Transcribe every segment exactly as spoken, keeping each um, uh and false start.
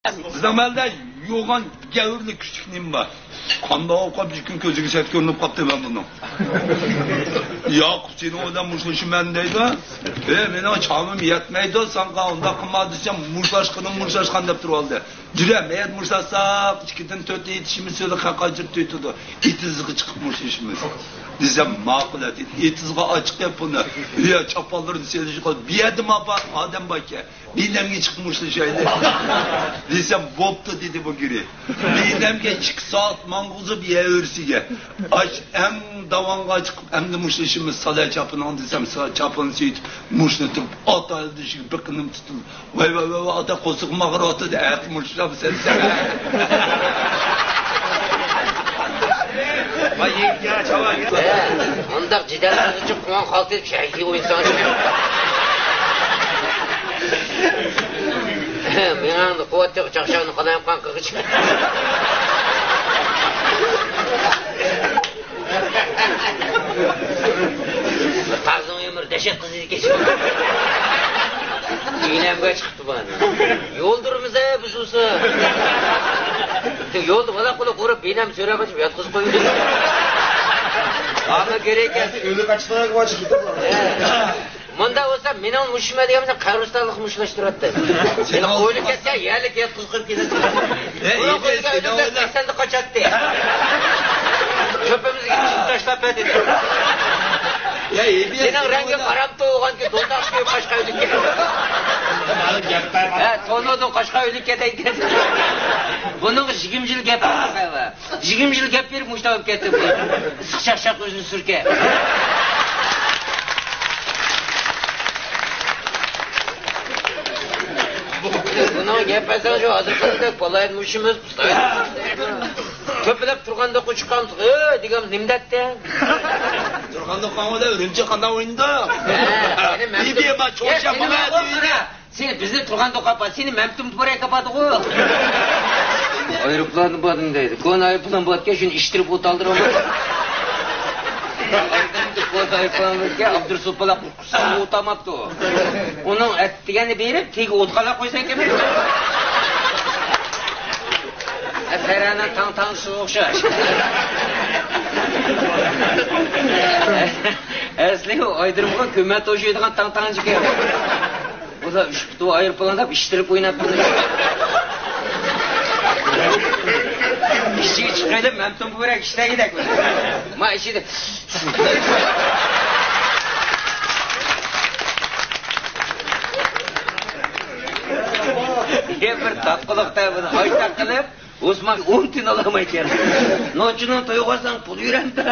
بىزنىڭ مەھەللىدە يوغان گەۋرىلىك كۈچلۈك نېمە بار؟ قانداق ئوقۇپ بىر كۈن كۆزىگە سەت كۆرۈنۈپ قاپتۇ مەن بۇنىڭ. ياقۇپ سېنىڭ بىلەن مۇشتلىشىمەن دەيدۇ. ئى، مېنىڭ چامىم يەتمەيدۇ ساڭا، ئۇنداق قىلما دېسەم، مۇشتلاشقىنىم مۇشتلاشقان دەپ تۇرۇۋالدى. جۈرە، مەيەت مۇشتلاشساق، ئىككىدىن تۆت ئېتىشىمىز سۆزى قاقاجىرىپ تۈيتىدۇ. ئېتىزغا چىقىپ مۇشتلىشىمىز دېسەم، ماقۇل ئەتىدى. ئېتىزغا ئاچىقىپ بۇنى، يا چاپانلىرىنى سېلىشقا بىر يەردە ما بار ئادەم باركەن. بىلەمگە چىقىپ مۇشتلىشايلى دېسەم، بوپتۇ دېدى بۇ گىرى. بىلەمگە ئىككى سائەت ماڭغۇزۇپ يەۋېرىسىگە. ئاش ئەڭ داۋانغا چىقىپ، ئەمدى مۇشتلىشىمىز، سالە چاپىنىڭ دېسەم، سا-، چاپىنى سېيىتىپ، مۇشتنى تۇرۇپ، ئاتا ئىلدىشىگە بىر قېنىم تۇتۇلۇپ، ۋاي، ۋاي، ۋاي، ۋاي، ئاتا قورسىقىم ئاغرىۋاتىدۇ، ئەتە مۇشتلىشامسەن سەن. ۋاي، يېگىچە، چاۋا، يېگىچە. ئۇنداق جېدەل قىلغۇچە قۇڭغان خالتىدە شەيخى ئوينىساڭ. مېڭەڭنى قۇۋۋەت يوق، چاقچاقنى قالايمىقان قىلغۇچە. تازىنىڭ ئۆمرى دەھشەت قىز ئىدىكەن. ئىنەمگە چىقىپتۇ بۇ. يولدۇرىمىز-ە بىز بولسا. يولدا بالا قۇلۇق ئۇرۇپ، ئىنەم سۆرەپ ئېچىپ ياتقۇزۇپ قويدى. ئاما كېرەك ئەمەس. ئۆلۈك ئاچلىقىغا چىقىپتۇ. مۇنداق بولسا، مېنىڭ مۇشۇمەن دېگەن بولسا، قەبرىستانلىق مۇشۇلاشتۇراتتى. مېنى ئويلىنىپ كەتسە، يەرلىك ياتقۇزۇپ قويۇپ كېتەتتى. ئۇنىڭ قولىغا ئۆلۈپ كەتسەمدە قاچاتتى. چۆپىمىزگە چىقىپ تاشلاپ بەر دېدى. يا، ئېبىيەس، سېنىڭ رەڭگىڭ ئارام تۇغانكى، دوزاخ كۆيۈپ قاشقا ئۆلۈپ كەتتى. ھە، تونۇدۇ قاشقا ئۆلۈپ كېتەي دېدى. بۇنىڭغا يىگىرمە يىل گەپ قىلغان. يىگىرمە يىل گەپ بېرىپ مۇشۇنداق بولۇپ كەتتى. ئىسسىق چاقچاق ئۆزىنى سۈركە. بۇنىڭ گەپ قىلساڭ شۇ ھازىرقىدەك بالايىن مۇشۇمىز. تۆپىلەپ تۇرغان دوققا چىققانمىز. ئۆي دېگەن نېمە دەتتى؟ تۇرغان دوققا بىلەن ئۈرۈمچى قانداق ئوينىدى؟ ھە، سېنى مەمتىم-، بىبى ما چوڭ يا، شەپ سېنى بۇلار مەن دېدى. سېنى بىزنى تۇرغان دوققا ئاپا، سېنى مەمتىم تۇپراق ئاپاتىغۇ. ئايروپىلان بارمىدىم دەيدۇ. كونا ئايروپىلان باركەن، شۇنى ئىشتىرىپ ئولتۇرالدۇرۇڭ. كونا ئايروپىلان باركەن، ئابدۇرۇسۇل بالا قۇرسىقى ئولتۇرماپتۇ. ئۇنىڭ ئەتىگەننى بېرىپ، تېگى ئوتقالا قويسا ئىكەن. سەرەنە تاڭ تاڭشىغا ئوخشاش. ئەسلى ئۇ ئايدۇرۇمغا كۆمە توشۇيدىغان تاڭ تاڭجىكەن. بۇلار ئۈچ پۇتى ئايروپىلان دەپ ئىشتىرىپ ئويناپ تۇرىدۇ. ئىچىگە چىقىۋېلىپ، مەمتۇم بۆرەك ئىشلەيدەك. ما ئىچىدە. يا بىر تاتقۇلۇقتا بۇنى ئايتاق قىلىپ، ئوسمان ئون تىن ئالالمايدىكەن. نوچىنىڭ تويىغا بارساڭ پۇل يۈرەمدە.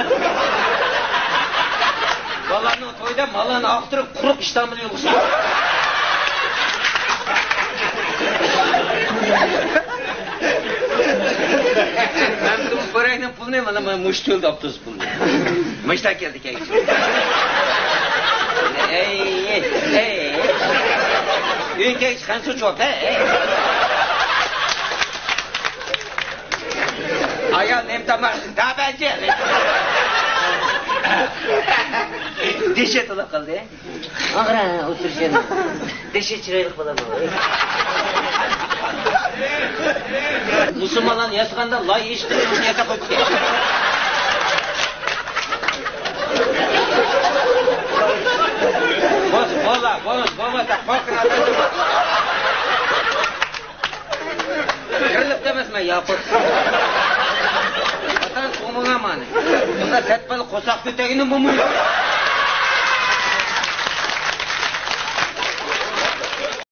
بالارنىڭ تويىدا ماللارنى ئاختۇرۇپ، قۇرۇق ئىشتان بىلەن يولغا چىقىدۇ. مەمتۇم بۆرەكنىڭ پۇلىنى مانا، مانا مۇشۇ تۆلىدى ئاپتوبۇس پۇلىنى. مۇشتا كەلدى كەيچى. ئەي، ئەي. ئۆيگە كەيچى قانسۇ چوپ، ئەي. ئايال نېمە تاماق؟ دابەنجە. دېشى تولا قالدى. ئاغرا ئولتۇرۇش يەنە. دېشى چىرايلىق بالام. مۇسۇلمانلارنى ياسىغاندا لاي ئىش قىلىپ مۇشۇنى ياساپ قويۇپتىكەن. بولسا، بولا، بولمىسا، بولمىسا، قورقۇن ئادەم. كىرلىق ئەمەسمەن، ياقۇت. ئاتاڭ تۇغمىغان مانى. بۇندا سەت بالا قورساق كۆتەرگىنى بولمايدۇ.